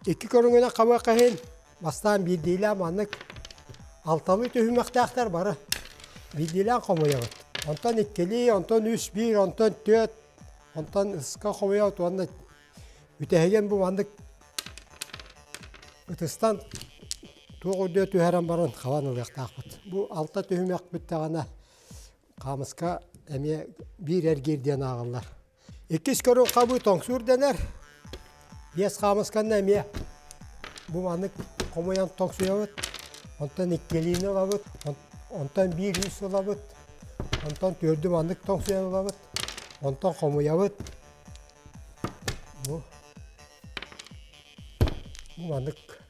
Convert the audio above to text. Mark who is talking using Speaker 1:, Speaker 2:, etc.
Speaker 1: Икки көрүҥүнэн хабыахха иһин бастаан биирдиилээн маннык алталыы түһүмэхтээхтэр бары биирдиилээн хомуйабыт. Онтон иккилии, онтон үс биир, онтон түөрт, онтон ыска хомуйабыт уонна бүтэһигин бу маннык ытыстан туох үрдүө түһэрэн баран хабан ылыахтаахпыт. Бу алта түһүмэх бүттэҕинэ хаамыска эмиэ биир эргиир диэн ааҕыллар. Иккис көрүҥ хабыы тоҥсуур дэнэр. Биэс хаамысканна эмиэ бу маннык хомуйан тоҥсуйабыт. Онтон иккилиини ылабыт, онтон биир үс ылабыт, онтон түөрдү маннык тоҥсуйан ылабыт, онтон хомуйабыт. Бу, бу маннык.